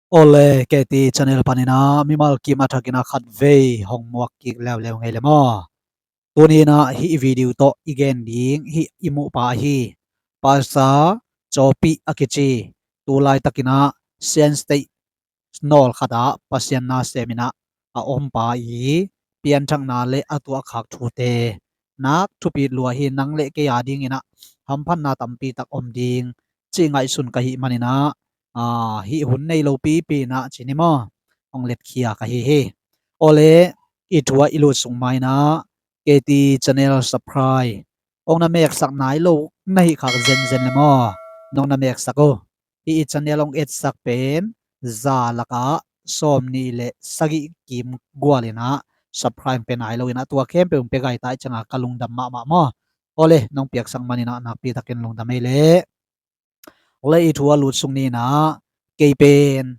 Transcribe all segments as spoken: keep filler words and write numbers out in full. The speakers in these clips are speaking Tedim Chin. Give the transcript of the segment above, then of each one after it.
Awle, K T channel panin ah mimal kim a thakin ah khatvei hong muak kik leuleu ngei le maw. Tuni in ah hih video tawh i gen ding hih i muhpa ahi Pastor Cawpih a kici, tu laitakin ah Shan State nawl khatah Pasian na semin ah a ompa i pianthakna le a tuahkhak thute nak thupit lua hi. Nang le kei a dingin ah hamphatna tampi tak om ding cih ngaihsun ka hih manin ah, aa, hih hun nei lo pipi in ah ci ni maw, hong letkhia ka hi hi. Awle, i thu ah i lut sung ma-in ah K T channel subscribe hong na meksak nai lo na hih khak zenzen le maw, nong na meksak uh. Hih i channel hong etsak pen za lakah sawmnih le sagih kim gualin ah subscribe pe nai lo in ah tua khempeuh hong pe gai ta i ciangah ka lungdam mahmah maw. Awle, nong piaksak manin ah nakpi takin lungdam ei leh. Awle, i thu a lut sung ni in ah kei pen,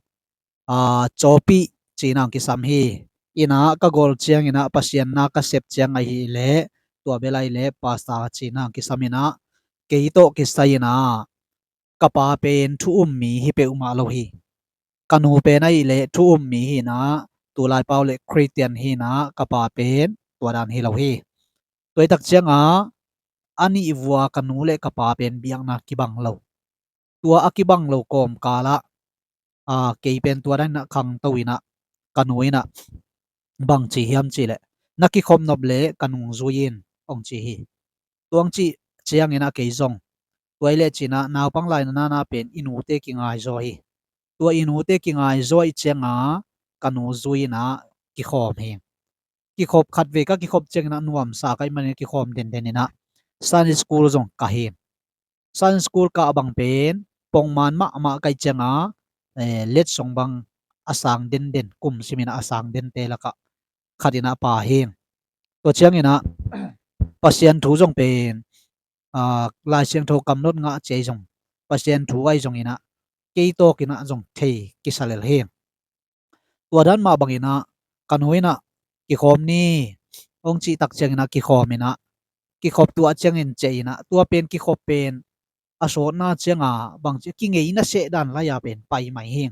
aa, Cawpih ci-in ah hong kisam hi. In ah ka gol ciangin ah Pasian na ka sep ciang ahih leh tua bel ahih leh Pastor ci-in ah hong kisam in ah kei tawh kisai in ah ka pa pen thu um mi hi peuhmah lo hi. Ka nu pen ahih leh thu um mi hi in ah, tulai pau le Khristian hi in ah, ka pa pen tua dan hi lo hi. Tua hi tak ciangah a nih vua ka nu le ka pa pen biakna kibang lo. Tua a kibang lo kawmkal ah, aa, kei pen tua dan in ah khangto in ah, ka nu in ah bang ci hiam cih leh, na kikhop nop leh ka nung zui in, hong ci hi. Tua hong cih ciangin ah kei zong, tua hi leh ci-in ah naupang laina nana pen i nute kingaizaw hi. Tua i nute kingaizaw i ciangah ka nu zui in ah kikhawm hi. Kikhop, khatvei ka kikhop ciangin ah nuamsa ka hih manin ah kikhawm denden in ah Sunday school zong ka hi. Sunday school kah bang pen pongman mahmah ka hih ciangah, eh, letsong bang a sang denden, kum simin ah a sang dente lakah khat in ah pha hi. Tua ciangin ah Pasian thu zong pen, aa, Lai Siangtho kamlot ngah ciang zong Pasian thu ahi zongin ah kei tawkin ah zong thei kisa lel hi. Tua dan mah bangin ah ka nu in ah kikhawm ni, hong cih tak ciangin ah kikhawm in ah, kikhop tuah ciangin ciah in ah, tua pen kikhop pen a sawtna ciangah bang ci, kingeina seh dan lai-a pen pai mai hi.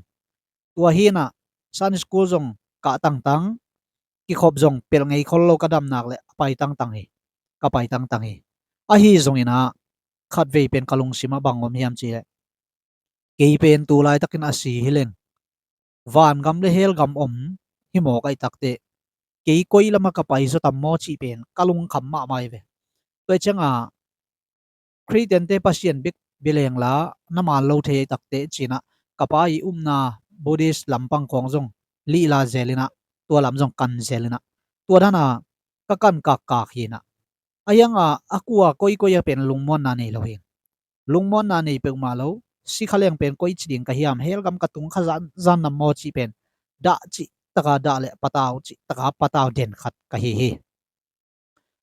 Tua hi in ah Sunday school zong kah tangtang, kikhop zong pelh ngei khol lo, ka dam nak leh a pai tangtang hi, ka pai tangtang hi. Ahi zongin ah khatvei pen ka lungsim ah bang om hiam cih leh, kei pen tu laitakin a si hi leng, vangam le hell gam om hi mawk ahih takteh, kei koi lamah ka pai zaw tam maw cih pen ka lungkham mahmah hi ve. Tua hi ciangah Khristiante Pasian bek bia leng la na man lo thei ahih takteh ci-in ah ka pa i upna Buddhist lampang khawng zong lihla zel in ah, tua lam zong kan zel in ah, tua dan a ka kan kakkak hi in ah, a hiang a, a kua koikoi a pen lungmuanna nei lo hi. Lungmuanna nei peuhmah lo, si kha leng pen koi ci ding ka hiam, hell gam ka tung kha zan, zan nam maw cih pen dah cih taka dah le patau cih taka patau den khat ka hi hi.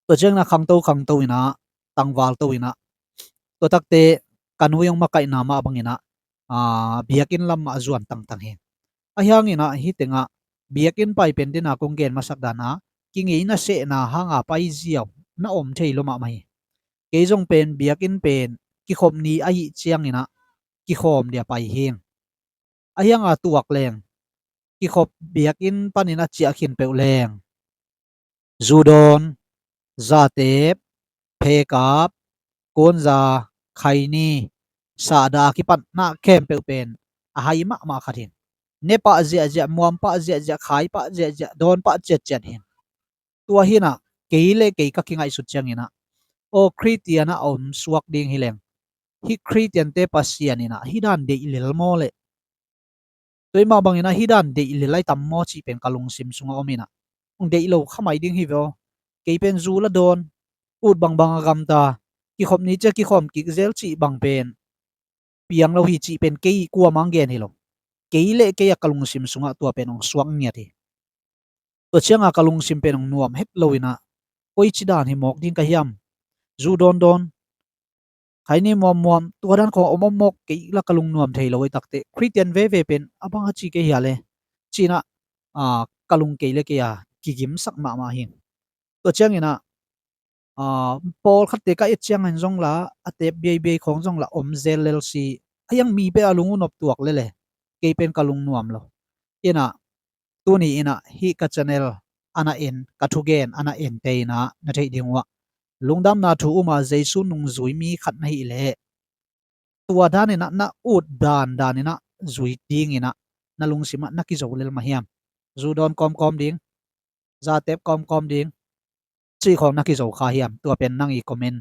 Tua ciangin ah khangto khangto in ah, tangval to in ah, tua takte ka nu i hong makaihna mah bangin ah, aa, biakinn lam mah zuan tangtang hi. A hiangin ah hih tengah biakinn pai pen dena kong gen masak dan a, kingeina sehna hanga pai ziau na om thei lua mahmah hi. Kei zong pen biakinn pen kikhop ni ahih ciangin ah kikhawm dia pai hi. A hianga tuak leng, kikhop biakinn panin a ciah khin peuh leng, zu dawn, zatep, phekap, kunza, khaini, sahdah a kipatna khempeuh pen a hai mahmah khat hi. Ne pah ziahziah, muam pah ziahziah, khai pah ziahziah, dawn pah ciatciat hi. Tua hi in ah kei le kei ka kingaihsut ciangin ah, aw, Khristian a om suak ding hi leng, hih Khristiante Pasian in ah hih dan deih lel maw leh, tua hi mah bangin ah hih dan deih lel ahi tam maw cih pen ka lungsim sungah om in ah, hong deih lo kha mai ding hi ve aw. Kei pen zu la dawn, ut bangbang a gamta, kikhop ni ciang kikhawm kik zel cih bang pen piang lo hi cih pen kei kuamah hong gen hi lo. Kei le kei a ka lungsim sungah tua pen hong suak ngiat hi. Tua cianga ka lungsim pen hong nuam het lo in ah, koi ci dan hi mawk ding ka hiam? Zu dawndawn, khaini muammuam, tua dan khawng om om mawk kei la ka lungnuam thei lo ahih takteh, Khristian veve pen a bang a ci kei hia le, ci-in ah, aa, ka lung kei le kei a kigimsak mahmah hi. Tua ciangin ah, aa, pawlkhatte ka et ciangin zong la, a tep biaibiai khawng zong la om zel lel si. A hiang mi pen a lung uh nop tuak lel e. kei pen ka lungnuam lo. Inah, tuni inah hih ka channel a na en, ka thugen a na ente inah na theih ding uh ah, lungdamna thu um a Jesu nungzui mi khat na hih leh, tua dan inah na ut dan dan inah zui ding inah na lungsim ah na kizo lel mah hiam? Zu dawn kawmkawm ding, zatep kawmkawm ding, cih khawng na kizo kha hiam? Tua pen nang i comment,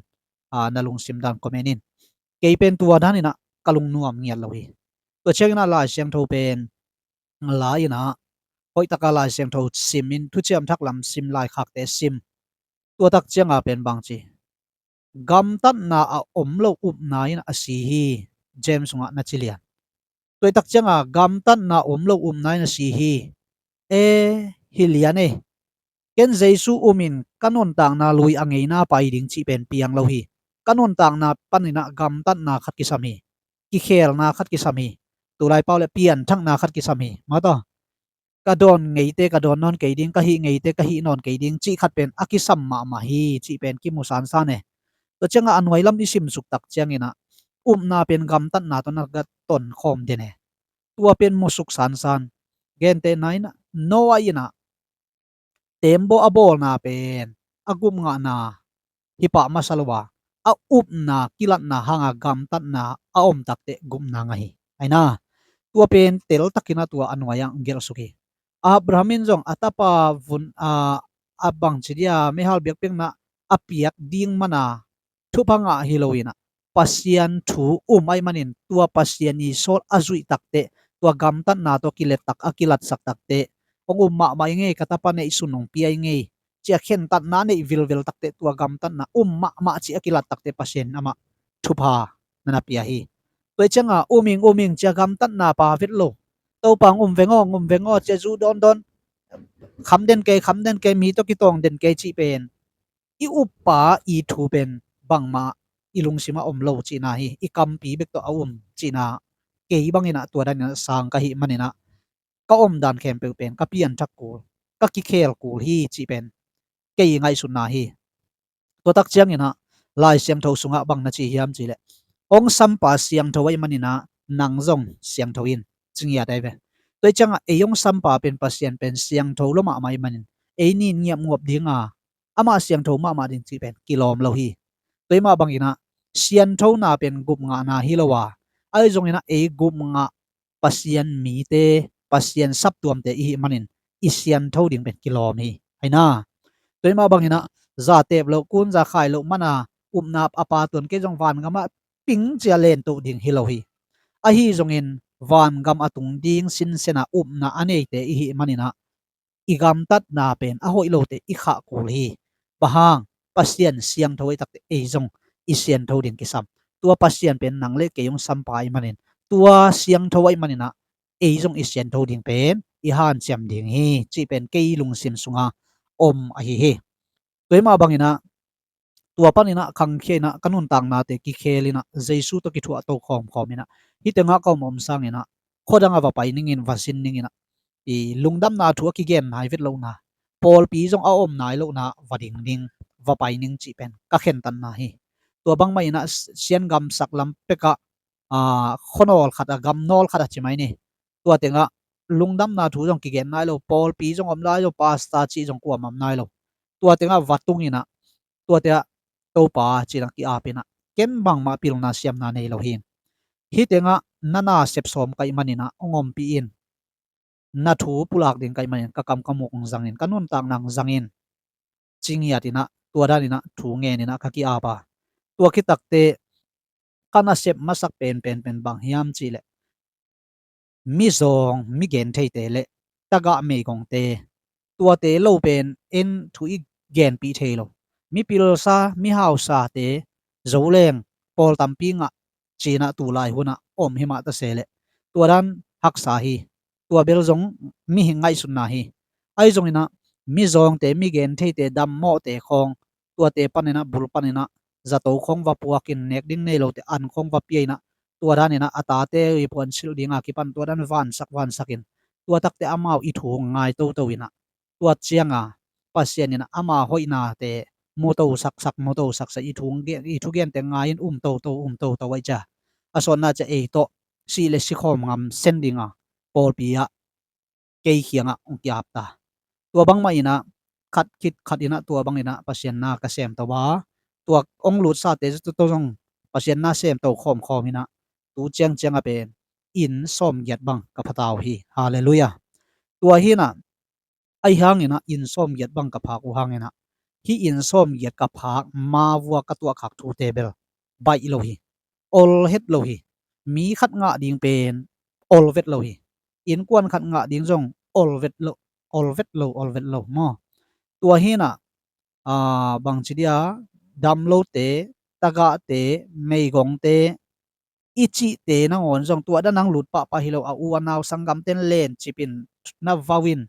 a, na lungsim dan comment in. Kei pen tua dan inah ka lungnuam ngiat lo hi. Tua ciang inah Lai Siangtho pen la inah, hoih taka Lai Siangtho sim in, thuciam thak lam sim, laikhakte sim. Tua tak cianga pen bang ci, gamtatna a om lo upna in a si hi, James sungah na ci lian. Tua tak cianga gamtatna om lo upna in a si hi. E, hi lian e. Ken Jesu um in ka nuntakna lui a ngeina pai ding cih pen piang lo hi. Ka nuntakna pan inah gamtatna khat kisam hi. Kikhelna khat kisam hi. Tulai pau le pianthakna khat kisam hi. Mataw, ka dawn ngeite ka dawn nawn kei ding, ka hih ngeite ka hih nawn kei ding cih khat pen a kisam mahmah hi cih pen kimu sansan e. Tua cianga a nuai lam i simsuk tak ciang inah upna pen gamtatna tawh na ka tonkhawm den e. Tua pen musuk sansan. Gentehna inah Noah inah tembaw a bawlna pen a gupngahna hi pah masa lo a, a upna kilatna hanga gamtatna a om takteh gupna ngah hi. Aina, tua pen teltakin a tua a nuai-ah gelhsuk hi. Abraham in zong a tapa vun a, a bangci dia meihal biakpiakna a piak ding mana thupha ngah hi lo inah, Pasian thu um ahih manin tua Pasian i sawl a zuih takteh, tua gamtatna tawh kilet tak a kilatsak takteh, hong um mahmah i ngei, ka tapa neihsun hong pia i ngei, ci-a khentatna neih vilvel takteh, tua gamtatna um mahmah ci-a kilat takteh Pasian in amah thupha na na pia hi. Tua i cianga um ing, um ing ci-a gamtatna pa vet lo. Topa hong um veng aw, hong um veng aw ci-a zu dawndawn, kham den kei, kham den kei, mi tawh kitawng den kei cih pen i uppa i thu pen bangmah i lungsimah om lo cihna hi. I kampi bek tawh a um cihna, kei bang inah tua dan inah sang ka hih man inah ka omdan khempeuh pen ka pianthak kul, ka kikhel kul hi cih pen kei i ngaihsutna hi. Tua tak ciang inah Lai Siangtho sungah bang na ci hiam cihleh, hong sampa siangtho ahih man inah nang zong siangtho in, ci ngiat ahi ve. Tua i ciangah ei hong sampa pen Pasian pen siangtho lua mahmah ahih manin ei nin ngiapnguap dinga amah siangtho mahmah ding cih pen kilawm lo hi. Tua i mah bang inah sianthona pen gupngahna hi lo a, ahi zong inah ei gupngah Pasian mite, Pasian saptuamte i hih manin i siantho ding pen kilawm hi. Aina, tua i mah bang inah zatep loh, kunza khai loh mana upna a pa tuan kei zong vangamah ping ci-a lentoh ding hi lo hi. Ahi zongin vangam a tung ding sinsena upna a neite i hih man inah i gamtatna pen a hoih lote i khah kul hi. Bang hang? Pasian siangtho ahih takteh ei zong i siantho ding kisam. Tua Pasian pen nang le kei hong sampa ahih manin, tua siangtho ahih man inah ei zong i siantho ding pen i hanciam ding hi cih pen kei lungsim sunga om ahi hi. Tua i mah bang inah tua pan inah khangkhia inah ka nuntaknate kikhel inah Jesu tawh kithuahto khawmkhawm inah hih tengah ka om om sang inah khuadangah va pai ning in, va zin ning inah i lungdamna thu a kigen nai vet lohna, pawlpi zong a om nai lohna va ding ning, va pai ning cih pen ka khentatna hi. Tua bangmah inah siangam sak lam pekah, a, khuanawl khat a, gam nawl khat a ci mai ni. Tua tengah lungdamna thu zong kigen nai lo, pawlpi zong om nai lo, pasta cih zong kuamah om nai lo. Tua tengah va tung inah, tuate ah Topa ci-in a ki-ap inah ken bangmah pilna siamna nei lo hi. Hih tengah na nasep sawm ka hih man inah hong ompih in, na thu pulak ding ka hih man in ka kam ka muk hong zang in, ka nuntakna hong zang in, ci ngiat inah tua dan inah thu ngen inah ka ki-ap a, tua khit takteh ka nasep masak penpen pen bang hiam cihleh, mizawng, mi gentheite le tagah meigongte, tuate lo pen en thu i genpih thei lo. Mi pilsa, mi hausate, zoleng, pawl tampi ngah ci-in ah tulai hunah om hi mah ta se leh, tua dan haksa hi. Tua bel zong mihing ngaihsutna hi. Ahi zongin ah mizawngte, mi gentheite, dammawhte khawng, tuate panin ah, bul panin ah zato khawng va puakin, nek ding nei lote an khawng va pia in ah, tua danin ah a tate i puansilh dinga kipan tua dan vansak vansakin, tua takteh amau i thu ngai toto in ah, tua cianga Pasian in ah ama hoihnate mu to saksak, mu to saksak, i thu gen, i thugente ngai-in um toto, um toto ahih ciang, a sawtna ciang ei tawh sih le sikhawm ngam sen dinga pawlpi ah kei kiangah hong ki-ap ta. Tua bangmah inah khat khit khat inah tua bang inah Pasian na ka semto a, tua hong lutsate to zong Pasian na semto khawmkhawm inah tu ciangciang a pen inn sawmgiat bang ka phata uh hi. Halleluiah. Tua hinah ahi hanginah inn sawmgiat bang ka phak uh hanginah hih inn sawmgiat ka phak ma vua ka tuahkhak thute bel baih lo hi. Ol het lo hi. Mi khat ngah ding pen ol vet lo hi. Innkuan khat ngah ding zong ol vet lo, ol vet lo, ol vet lo maw? Tua hinah bangci dia, damlote, tagahte, meigongte i cihte nangawn zong tua dan ang lut pahpah hi lo, a u a nau sanggamten lencipin na vau in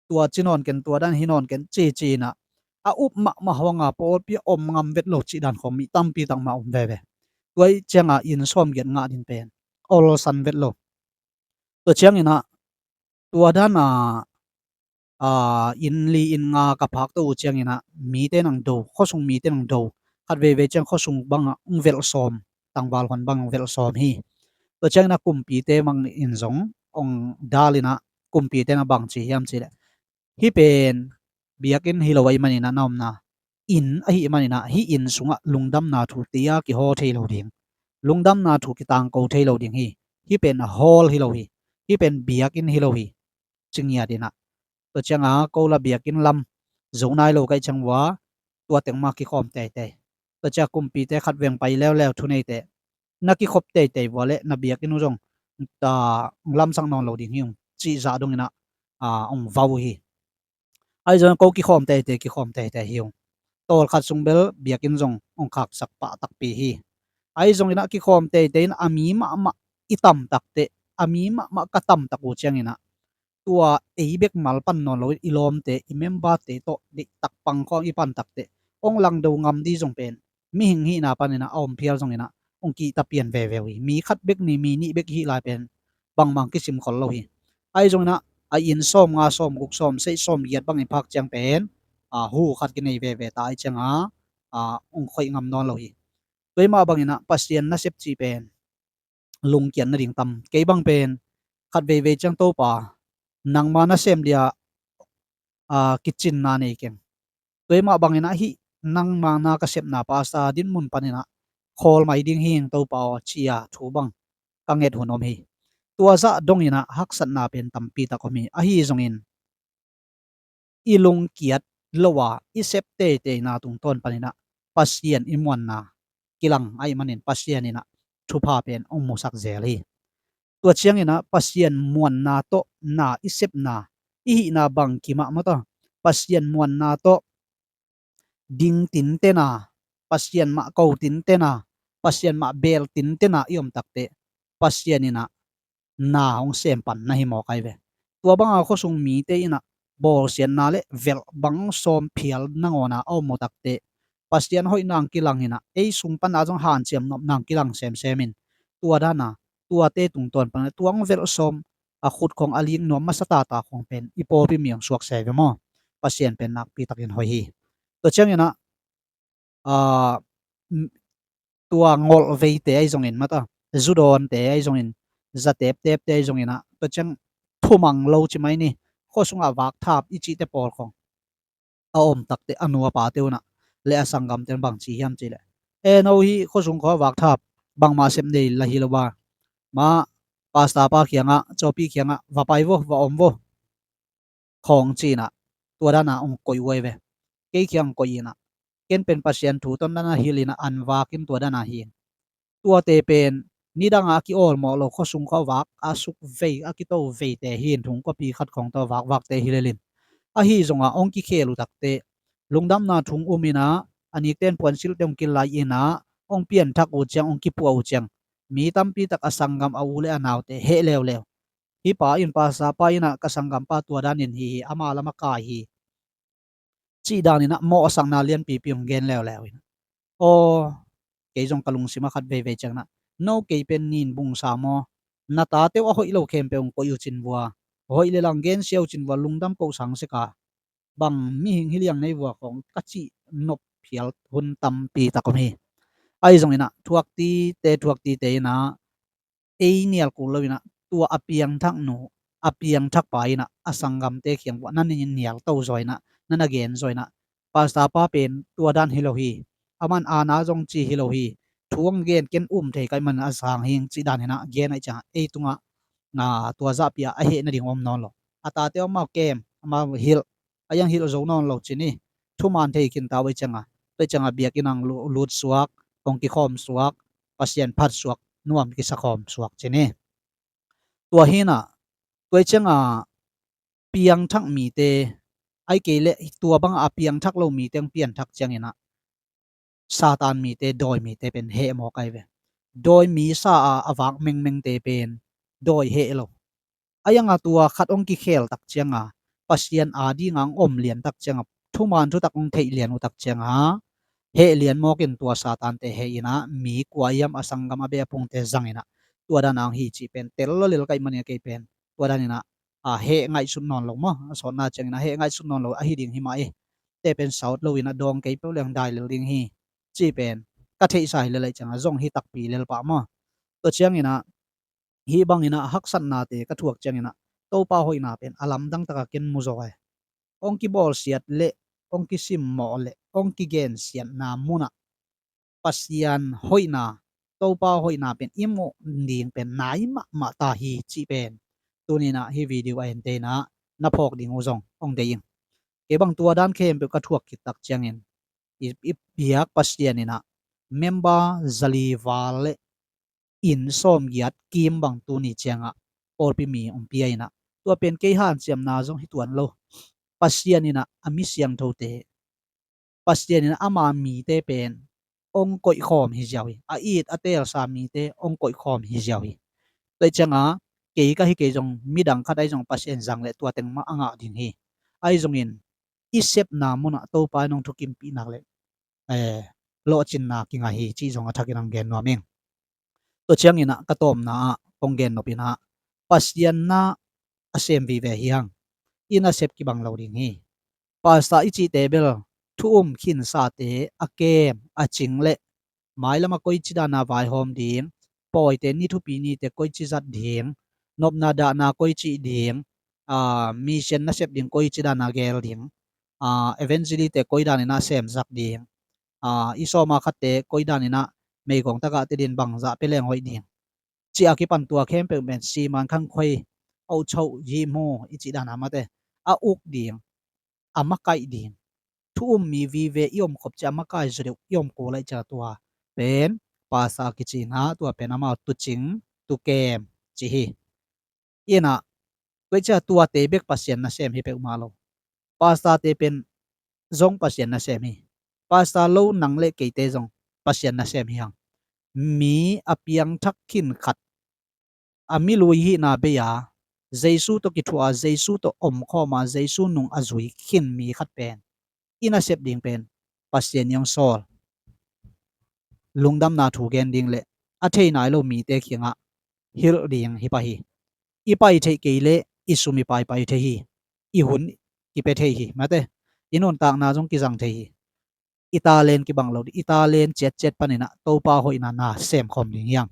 tua ci nawn ken, tua dan hi nawn ken cici inah a up mahmah hong a pawlpi a om ngam vet lo cih dan khawng mi tampi tak mah om veve. Tua ih cianga inn sawmgiat ngah ding pen olsan vet lo. Tua cianginah tua dana inn li inn nga ka phakto uh cianginah mite nang do, khuasung mite nang do, khat veivei ciang khuasung bangah hong velh sawm, tangval huan bang hong velh sawm hi. Tua cianginah kumpite bangin zong hong dalinah kumpite na bangci hiam cileh, hih pen biakinn hi lo ahih maninah na omna inn ahih maninah hih inn sungah lungdamna thu tia kihaw thei lo ding, lungdamna thu kitangko thei lo ding hi. Hih pen a hall hi lo hi. Hih pen biakinn hi lo hi. Cingiat inah tua cianga ko la biakinn lam zo nai lo kaih ciang vua tua tengmah kikhawm teitei. Tua ciang kumpite khat veng pai leuleu thuneite na kikhop teitei vua le na biakinn uh zong lamsak nawn lo ding hi ung cih zah donginah hong vau uh hi. Ahi zong ko kikhawm teitei, kikhawm teitei hi ung. Tawlkhat sung bel biakinn zong hong khaksak pah takpi hi. Ahi zonginah kikhawm teitei in a mi mahmah i tam takteh, a mi mahmah ka tam tak uh cianginah tua ei bek mal pan nawn loin i lawmte, i memberte tawh deihtak pang khawng i pan takteh hong langdo ngam di zong pen mihing hihna paninah a om phial zonginah hong kihta pian veve uh hi. Mi khat bek ni, mi nih bek hih lai pen bangmah kisim khol lo hi. Ahi zonginah a inn sawm nga, sawm guk, sawm seih, sawm giat bang i phak ciang pen hu khat kinei veve ta ahi cianga hong khoih ngam nawn lo hi. Tua mah banginah Pasian nasep cih pen lungkiat nading tam. Kei bang pen khat veivei ciang Topa nangma nasem dia kicinna nei keng. Tua mah banginah hih nangma na ka sepna pasta dinmun paninah khawl mai ding hi ing Topa aw cia thu bang ka nget hun om hi. Tua zah donginah haksatna pen tampi tak om hi. Ahi zongin i lungkiat lo a i sep teiteina tungtawn paninah Pasian i muanna kilang ahih manin Pasian inah thupha pen hong musak zel hi. Tua cianginah Pasian muanna tawh na i sepna i hihna bang kimah mataw Pasian muanna tawh ding tintena, Pasian mah ko tintena, Pasian mah beel tintena i om takteh Pasian inah na hong sem pan na hi mawk ai ve. Tua banga khuasung mite inah bawlsiatna le velh bang sawm phial nangawna a om uh takteh Pasian hoih nang kilang inah ei sung pana zong hanciam nop nang kilang semsemin tua dana tuate tungtawn pana tua hong velh sawm a khut khawng a lik nuam masa tata khawng pen i pawlpi mi hong suak se ve maw? Pasian pen nakpi takin hoih hi. Tua cianginah tua ngolh veite ahi zongin mata, zu dawnte ahi zongin, za teptepte ahi zonginah tua ciang thumang lo ci mai ni, khua sungah vak thap i cihte pawl khawng a om takte a nu a pate unah le a sanggamte un bang ci hiam cihleh, e no hi khua sung khawng vak thap bangmah sep nei la hi lo a, mah pasta pa khiangah, cawpi khiangah va pai vo, va om vo khawng cinah tua dana hong koih uh ai ve. Kei khiang koih inah ken pen Pasian thu ton dana hilh inah an vakin tua dana hi. Tuate pen nidangah a ki-awlmawh lo khua sung khua vak a suk vei a kito veite hin thung khuapi khat khawng tawh vakvakte hi lelin ahi zongah hong kikhel uh takte lungdamna thung um inah a nikten puansilhte hong kilai inah hong pianthak uh ciang hong kipuah uh ciang mi tampi tak a sanggam a u le a naute heh leuleu. Hih pa in pasta pa inah ka sanggampa tua danin hi hi, ama lam a kai hi, cih daninah mawhsakna lianpipi hong gen leuleu inah, aw, kei zong ka lungsim a khat veivei cianginah no kei pen nin bungsa maw, na tate uh a hoih lo khempeuh hong koih uh cin vua, hoih le lang gensia uh cin vua, lungdam koh sang seka bang mihing hi liang nei vua khawng ka cih nop phial hun tampi tak om hi. Ahi zonginah thuaktite thuaktite inah ei nial kul lo inah tua a piangthak nu, a piangthak pa in ah a sanggamte kiang uah na nial to zaw in ah, na na gen zaw in ah, pastor pa pen tua dan hi lo hi. Aman aana zong ci hi lo hi. Thu hong gen ken um thei ka hih manin a sang hi ing cih dan in ah gen ahih ciangah ei tungah, a, tua zahpi ah a heh nading om nawn lo. A tate amau kem, amau hilh, a iang hilh zo nawn lo ci ni. Thuman thei khin ta uh ahih ciangah, tua ahih ciangah biakinn ah lu-, lut suak, hong kikhawm suak, Pasian phat suak, nuam kisa khawm suak ci ni. Tua hi in ah, tua ahih ciangah piangthak mite, ahih kei leh tua bangah a piangthak lo mite hong pianthak ciangin ah, Satan mite, dawi mite pen heh mawk ahi ve. Dawi mi sa a, a vak mengmengte pen dawi heh lo. A iang a tua khat hong kikhel tak cianga, Pasian a dinga hong om lian tak cianga, thuman thutak hong theih lian uh tak cianga, heh lian mawkin tua Satante heh in ah, mi kua hiam a sanggam a beh a phungte zang in ah, tua dan a hong hi cih pen tel lawlel ka hih manin ah kei pen tua dan in ah, a, heh ngaihsut nawn lo maw, a sawtna ciangin ah heh ngaihsut nawn lo ahi ding hi mah hi. Te pen sawt lo in ah dawng kei peuh leng dai lel ding hi, cih pen ka theihsa hi lel ahih ciangah zong hi takpi lel pah maw. Tua ciangin ah, hih bangin ah haksatnate ka thuak ciangin ah, Topa hoihna pen a lamdang taka ken mu zaw e. Hong kibawlsiat le, hong kisimmawh le, hong kigensiatna munah Pasian hoihna, Topa hoihna pen i muh ding pen nai mahmah ta hi cih pen tuni in ah hih video a ente in ah na phawk ding uh zong hong deih ing. Kei bang tua dan khempeuh ka thuak khit tak ciangin, i, i biak Pasian in ah member zali val le inn sawmgiat kim bang tuni ciangah pawlpi mi hong pia in ah, tua pen kei hanciamna zong hi tuan lo. Pasian in ah a mi siangthote, Pasian in ah ama mite pen hong koihkhawm hi ziau hi. A it a teelsa mite hong koihkhawm hi ziau hi. Tua ahih ciangah kei ka hi kei zong midang khat ahi zong Pasian zang le tua teng mah a ngah ding hi. Ahi zongin i sepna munah Topa in hong thukimpih nak le, eh, lawhcinna kingah hi cih zong a thakin hong gen nuam ing. Tua ciangin ah ka tawpna ah kong gen nop in ah, Pasian na a sem vive hi hang. I nasep kibang lo ding hi. Pastor i cihte bel thu um khinsate a kem, a cing le mailam ah koici dana vaihawm ding, pawite ni thupi nite koici zat ding, nopna dahna koici ding, a, mission nasep ding koici dana gel ding, a, evangelist te koi danin ah semsak ding, a, i sawma khatte koi danin ah meigong tagah te din bangzah pia leng hoih ding, ci a kipan tua khempeuh pen siman khangkhoi, auchauh, yihmu i cih dana mate a uk ding, a makaih ding. Thu um mi vive i omkhop ciah a makai zaw deuh i om kul ahih ciah tua pen pastor a kici in ah, tua pen amau tucing, tukem ci hi. In ah, tua ahih ciah tuate bek Pasian nasem hi peuhmah lo. Pastorte pen zong Pasian nasem hi. Pastor lo nang le keite zong Pasian nasem hi hang. Mi a piangthak khin khat, a milui hihna bei a, Jesu tawh kithuah a, Jesu tawh omkhawm a, Jesu nung a zui khin mi khat pen i nasep ding pen Pasian i hong sawl, lungdamna thu gen ding le a thei nai lo mite kiangah hilh ding hi pah hi. I pai theih kei leh i sum i paipai thei hi. I hun kipia thei hi. Mate, i nuntakna zong kizang thei hi. I talent kibang lo ding, i talent ciatciat panin ah Topa hoihna na semkhawm ding hi hang.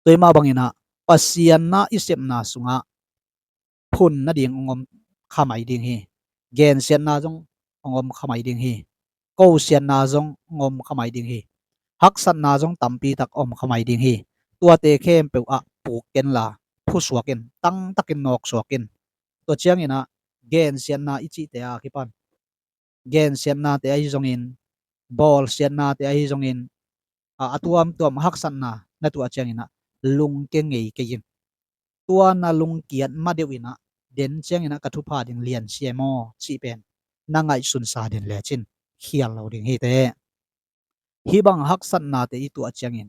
Tua mah bangin ah Pasian na i sepna sungah phun nading hong om khamai ding hi. Gensiatna zong hong om khamai ding hi. Kosiatna zong hong om khamai ding hi. Haksatna zong tampi tak om khamai ding hi. Tuate khempeuh ah puk kenla, phusuak in, tangtakin nawksuak in. Tua ciangin ah gensiatna i cihte a kipan gensiatnate ahi zongin, bawlsiatnate ahi zongin, a, a tuamtuam haksatna na tuah ciangin ah lungkia ngei kei in. Tua na lungkiat madeuh in ah den ciangin ah ka thupha ding liansia maw cih pen na ngaihsunsa den lecin khial lo ding hi teh. Hih bang haksatnate i tuah ciangin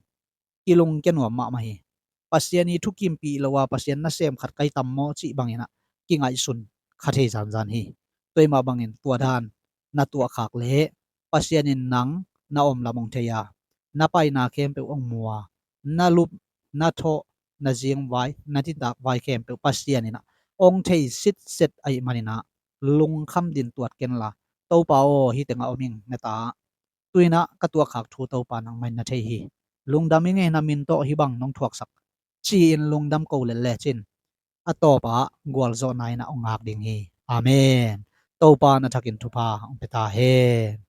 kilungkia nuam mahmah hi. Pasian i thukimpih lo a Pasian nasem khat ka hi tam maw cih bangin ah kingaihsun kha thei zanzan hi. Tua mah bangin tua dan na tuahkhak leh Pasian in nang na om lam hong thei a, na paina khempeuh hong mu a, na lup, na thawh, na zingvai, na nitak vai khempeuh Pasian in ah hong thei sitset ahih manin ah lungkham din tuat kenla, Topa aw, hih tengah om ing, na ta. Tu-in ah ka tuahkhak thu Topa nangmah in na thei hi. Lungdam ing e, na min tawh hih bang nong thuaksak ci-in lungdam ko lel lecin a tawpah gualzawhna in a hong ngak ding hi. Amen. Topa na thakin thupha hong pia ta hen.